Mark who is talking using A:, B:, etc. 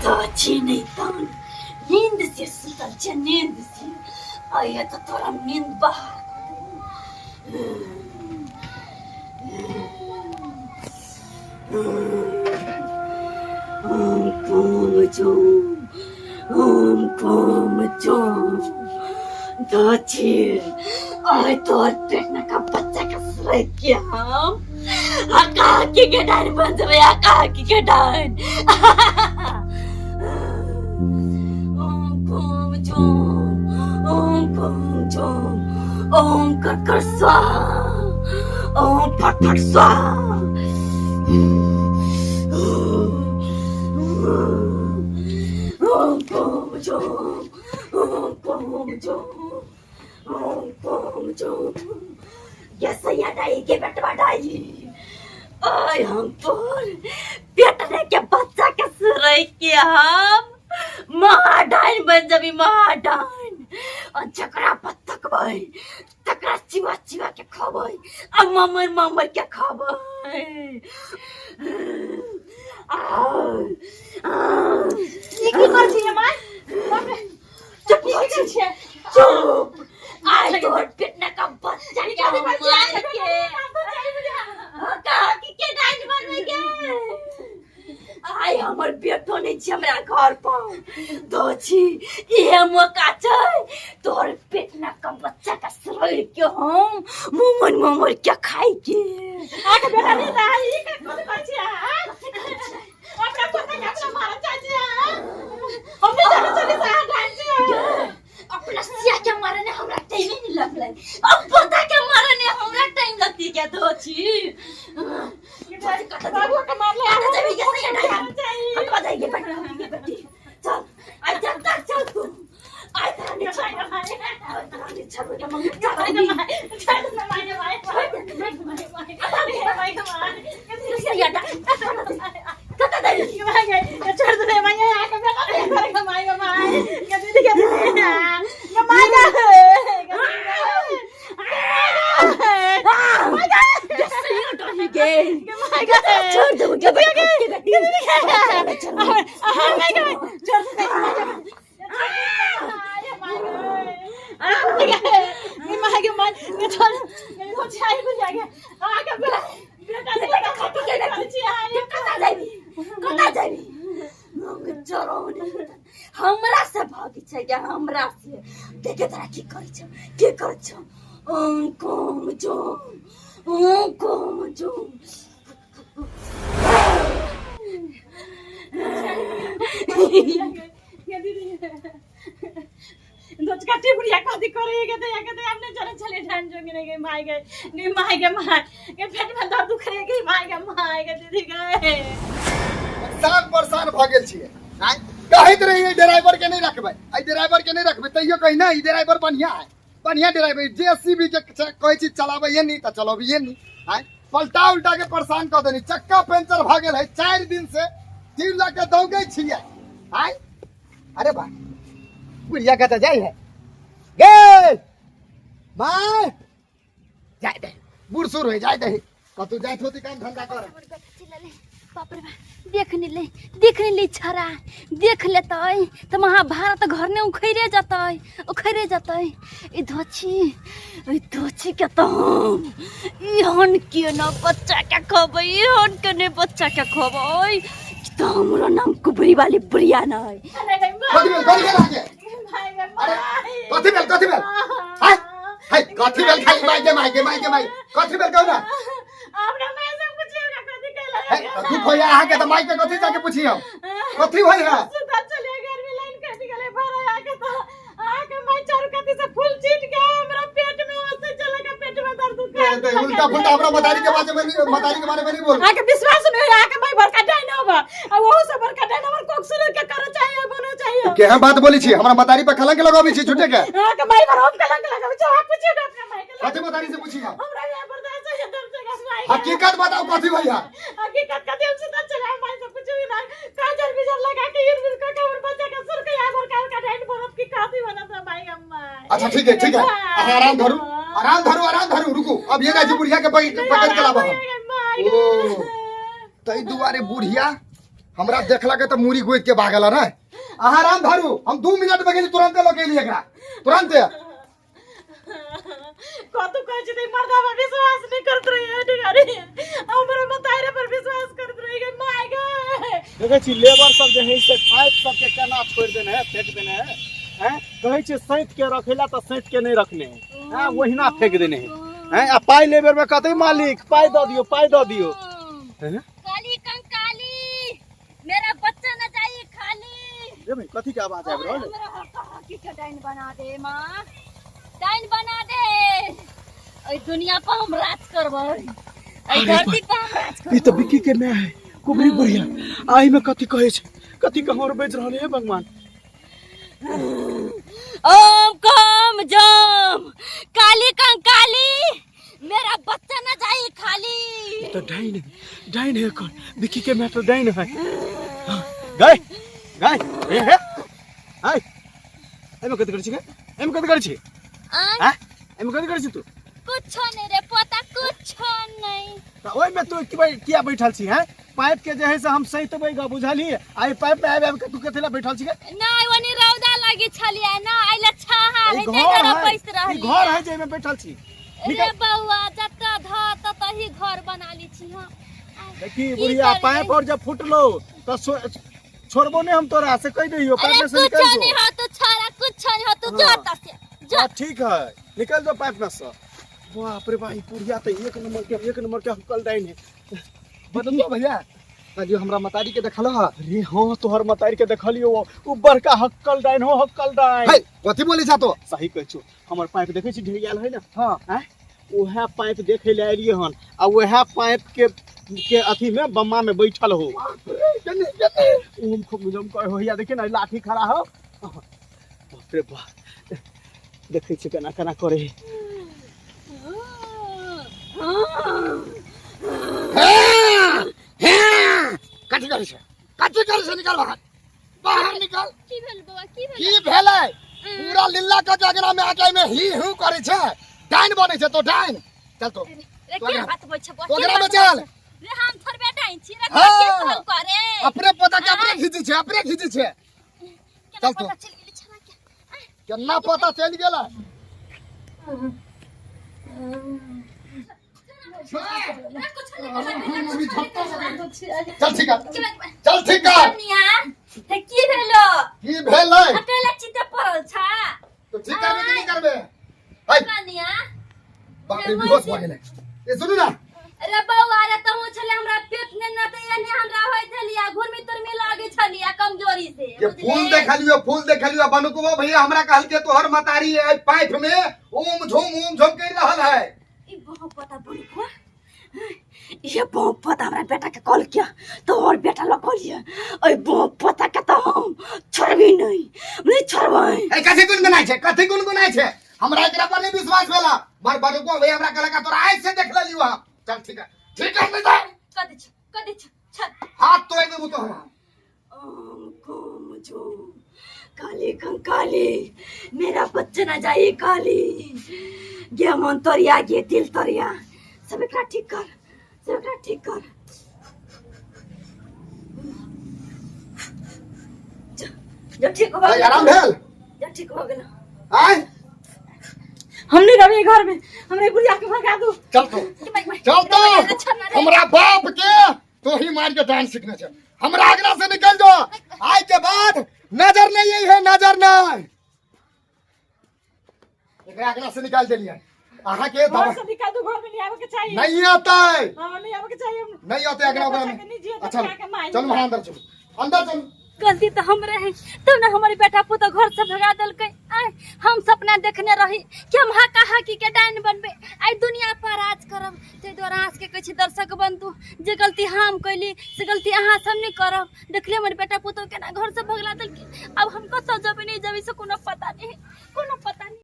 A: तो छी नहीं तहन नींद से सुतल छै नींद से आइए तो तोरा नींद बाहर हम काम छौ हम काम छौ दाची आइ तोर पेट का बच्चा के सुरक के हम हका के डाइन बन जेबै हका के डाइन ओम कोम जोम ओम कोम जोम ओम कर कर स्वाहा ओम फट फट स्वाहा ओम कोम जोम ओम कोम जोम ओम कोम जोम ये सैया डाई के बेटवा डाई आय हम तोर पेट के बच्चा के सुरई के हम महाडाइन बन जबी महाडाइन और जकरा पर तकबै तकरा चिवा चिवा के खबै आ ममर ममर के खबै आ, आ,
B: ई की करै छी माय बाप रे
A: चुप
B: की करै छियै
A: चुप आय तोर पेट न का बच्चा के हम मार के कहा कि के डाइन बनबै के आय हमर बेटो नहि छै हमरा घर पर दोछी इहे मौका छै तोहर पेट न का बच्चा के सड़ि के हम मुमन मुमन के खाइ के
B: आके बेटा नहीं ता ई का कथी करै छी अहाँ अपना पोता के अपना मारऽ चाहै छी अहाँ हम नहीं जानै छली से अहाँ डाइन छी
A: अपना सिया के मारने हमरा टाइम नहीं लगलै अब पोता के मारने हमरा टाइम लगती क्या दोछी
B: बाबू के मारले
A: कतऽ जेबही गे सैया डाइन? कतऽ जाइए बेटी बेटी चल आइ चल चल चल तू आइ तोरा नहि छोड़बै आइ तोरा नहि छोड़बै के मम्मी चल सैया डाइन कतऽ जेबही छोड़ दो के बेटी चल कतऽ जेबही हमरा से भागी छै के हमरा से देखे तोरा की करै छौ की करै छौ ओम कोम जोम ओम कोम जोम
B: काटी बुढ़िया कथी करे के तो के तो हमने चले चले ढान जोंगे नहीं गई माई गई गई माई के माई के पेट में दर्द दुख रे गई माई के माई के दीदी गए
C: परेशान परेशान भऽ गेल छियै आँय कहैत रहियै ड्राइवर के नहि रखबै एहि ड्राइवर के नहि रखबै तैयो कही ना ई ड्राइवर बढ़िया है बढ़िया ड्राइवर जे सी बी के कहै छी चलाबैये नहि तऽ चलबिये नहि आँय पलटा उल्टा के परेशान कऽ देनी चक्का पंचर भऽ गेल है 4 दिन से तीर लऽ के दौगै छियै आँय अरे बा बुढ़िया कतऽ जाइ है गे माय जाय दे बूढ़ सूढ़ हो जाय दे कतौ जाइत होती काम धंधा कर
A: बाप रे बाप देख नहीं ले देख नहीं ले छरा देख लेतै तऽ महाभारत घर ने उखड़े जतै उखड़े जतै ई धोछी ई धोछी के तऽ हम एहन के न बच्चा के खबै एहन के ने बच्चा के खबै तऽ हमरो नाम कुबरी वाली बुढ़िया नहीं
C: कथी भेल कथी भेल अहाँके अरे कथी भेल कथी भेल हाय हाय कथी भेल खाली माय गे माय गे माय गे माय कथी भेल कहू ना हे, दुख होइया अहाँके तऽ माय के कथी जाके पूछी हम कथी होइ है उल्टा पुल्टा हमरा मतारी के बारे में नहीं मतारी के बारे में नहीं बोल
B: आके विश्वास नहीं है आके भाई बड़का डाइन होबा आ वहु से बड़का डाइन हमर कोक सुन के करो चाहिए बनो चाहिए
C: केहन बात बोली छी हमरा मतारी पर कलंक लगाबै छी झूठे के
B: आके भाई पर हम कलंक लगाबै छी आप पूछिए ना अपना भाई के
C: कथी मतारी से पूछी हम
B: हमरा ये बर्दाश्त है दर्द से माई
C: हकीकत बताओ कथी भैया
B: हकीकत कथी हम सुता चला माई से कुछ भी ना काजल बिजल लगा के इर बिर का हमर बच्चा के सुर के आगर का का डाइन बनत की काफी बनत है भाई अम्मा
C: अच्छा ठीक है ठीक है अहाँ आराम धरू आराम धरू आराम धरू रुकू अब ये गाजी बुढ़िया के पकड़ के लाबो हम ओ तई दुआरे बुढ़िया हमरा देखला के तऽ मूड़ी गोइद के भागल ने। अहाँ आराम धरू, हम 2 मिनट में गेली, तुरंते लऽ के एली एकरा, तुरंते।
B: कतू कहै छै मर्दा पर विश्वास नहीं करत रही है अरे हमरा मतारे पर विश्वास करत रही गे my गे।
D: देखै छी लेबर सब जे है से पाइप सबके केना छोड़ि देने है, फेंक देने है। हैं, कहै छै सैंत के रखै ला तऽ सैंत के नहि रखने है। हैं, ओहिना फेंक देने है। हैं, आ पाइ ले बेर में कहतै मालिक पाइ दऽ दियौ, पाइ दऽ दियौ। हैं?
A: काली कंकाली मेरा बच्चा न जाई खाली।
D: रे भाई, कथी के आवाज आबि रहल है?
A: हमरा काकी के डाइन बना दे माँ, डाइन बना दे। एहि दुनिया पर हम राज करबै, एहि धरती पर हम राज करबै।
D: ई तऽ विक्की के माय है, कुबरी बुढ़िया। आ एहिमे कथी कहै छै, कथी के हमर बेच रहल है भगवान।
A: ओम कम जम काली कंकाली मेरा बच्चा न जाई खाली।
D: तो डाइन है, डाइन है कौन? विक्की के माय तो डाइन है। गए गए ए हे हाय, एमे कथी करै छी गे? एमे कथी करै छी?
A: आँय?
D: आँय? एमे कथी करै छी तू?
A: कुछो नहीं रे पोता, कुछो नहीं।
D: तऽ ओहिमे तू किया बैठल छी? हैं, पाइप के जे है से हम सैतबै ग, बुझलही? आ ई पाइप में आबि आबि के तू कथी ला बैठल छी गे?
A: नहीं ओनी रौदा लगी छलियै ना, आइला छाहा
D: ई
A: है
D: घर
A: ते घर
D: है,
A: बैस
D: ई
A: रहली।
D: घर है जे एमे बैठल छी।
A: रे
D: निकल।
A: बौआ, जतऽ धऽ ततऽ ही घर बना ली छी हम।
D: देखी
A: की
D: बुढ़िया,
A: करबै?
D: पाइप और जब फुटलो तऽ छोड़बो नहीं हम तोरा से, कह दियो पाइप
A: अरे
D: में से निकल
A: कुछो
D: जो।
A: नहीं हो तू छोड़ा, कुछो नहीं हो तू,
D: हाँ।
A: जो तसे जो।
D: हाँ, ठीक है, निकल जो पाइप में से। बाप रे भाई, बुढ़िया तो एक नंबर के, एक नंबर के हकल डाइन है।
C: बदलू भैया, कहलियो हमरा मतारी के देखल ह?
D: अरे हाँ, तोहर मतारी के देखलियो, उ बड़का हक्कल डाइन हो, हक्कल डाइन।
C: हे, कथी बोली छा तो?
D: सही कहै छौ, हमर पाइप देखै छी ढेरियाल है ना?
C: हाँ।
D: आँय? उएह पाइप देखे ले एलियै हन, आ उएह पाइप के अथी में बम्मा में बैठल हो।
C: केने, केने?
D: ओम खूब जम कहे हो, या देखिए ना लाठी खड़ा हो। बाप रे बाप, देखै छी केना केना करे।
C: कथी करै छै, कथी करै छै? निकल बाहर, बाहर निकल।
A: की भेल बौआ, की भेल?
C: की भेलै? पूरा लिल्ला के अगना में आके में ही हूं करै छै, डाइन बनै छै तो डाइन। चल तो।
A: रे के बात बोल छै बौआ, के
C: ओकरा में
A: बात
C: चल।
A: बोल छै? रे हम थोड़बे डाइन छी रे,
C: हाँ।
A: के कहल करे?
C: अपने पता के अपने खींची छै, अपने खींची छै।
A: केना
C: चल तो।
A: पता चलि गेलै छना के?
C: केना पता चलि गेलै? चल ठीक है, चल ठीक है।
A: हे की भेलो?
C: की भेलै?
A: अकेला चिते पड़ल छा।
C: तो ठीक करबे कि नहीं करबे? है
A: कनिया
C: बाप रे, बेहोश भऽ गेलै। ए सुनू ना।
A: अरे बौआ रे, तहु छले हमरा पेट ने न त एने हमरा होय छलिया, घुरमी तुरमी लागे छलिया कमजोरी से।
C: के फूल देखलियो, फूल देखलियो बनकुबो भैया हमरा कहल के तोहर मतारी है पाइप में ओम झूम ओम झूम कर रहल है।
A: ई बहुत पता बनकुआ, ये बहुत पता हमरा बेटा के कॉल किया तो और बेटा लग कॉल ओए बहुत पता के तो हम छोड़बी नहीं, नहीं छोड़बै।
C: ए कथी गुनगुनाय छै, कथी गुनगुनाय छै? हमरा एकरा पर नहीं विश्वास भेला। मर बनकुआ भैया हमरा कहलक तोरा आज से देख लेलियो हम। चल ठीक है, ठीक है, नहीं जाए।
A: कथी छ, कथी छ, छ।
C: हाथ तोड़ देबू तोहरा।
A: ओम कोम झूम काली कंकाली मेरा बच्चा ना जाए काली, गे मन तोरिया गे दिल तोरिया, सब एकरा ठीक कर, सब एकरा ठीक कर। जो, जो ठीक हो
C: भाई, आराम भेल?
A: जो ठीक हो गेल।
C: आय
B: हम नहीं रहबे घर में, हमरे बुढ़िया के भगा दू।
C: चल तो, चल तो, हमरा बाप के तो ही मार के डांस सीखने छे। हमरा आगरा से निकल जो, आज के बाद नजर नहीं आई है, नजर नहीं। एकरा आगरा से निकाल देलिए। अहाँ के
B: घर
C: दवा
B: से निकाल दू, घर में नहीं आवे के चाहिए।
C: नहीं आता है।
B: हाँ, नहीं आवे के चाहिए।
C: नहीं आते आगरा ओकरा में।
B: बच्चा के नहीं जिए तो
C: अच्छा,
B: क्या के माई?
C: चल वहाँ अंदर चलो, अंदर चलो।
A: गलती तो हमरे है, तब ना हमारे बेटा पुतो घर से भगा देलकै। आय हम सपना देखने रही कि हम हाका हाकी के डाइन बनबे, आइ दुनिया पर राज करब। ताहि दुआरे अहाँ सबके कहै छी दर्शक बंधु, जे गलती हम कैली से गलती अहाँ सब नहि करब। देखलियै हमर बेटा पुतो केना घर से भगला देलकै। अब हम कतऽ जेबै नहीं जेबै से कोनो पता नहीं, कोनो पता नहीं।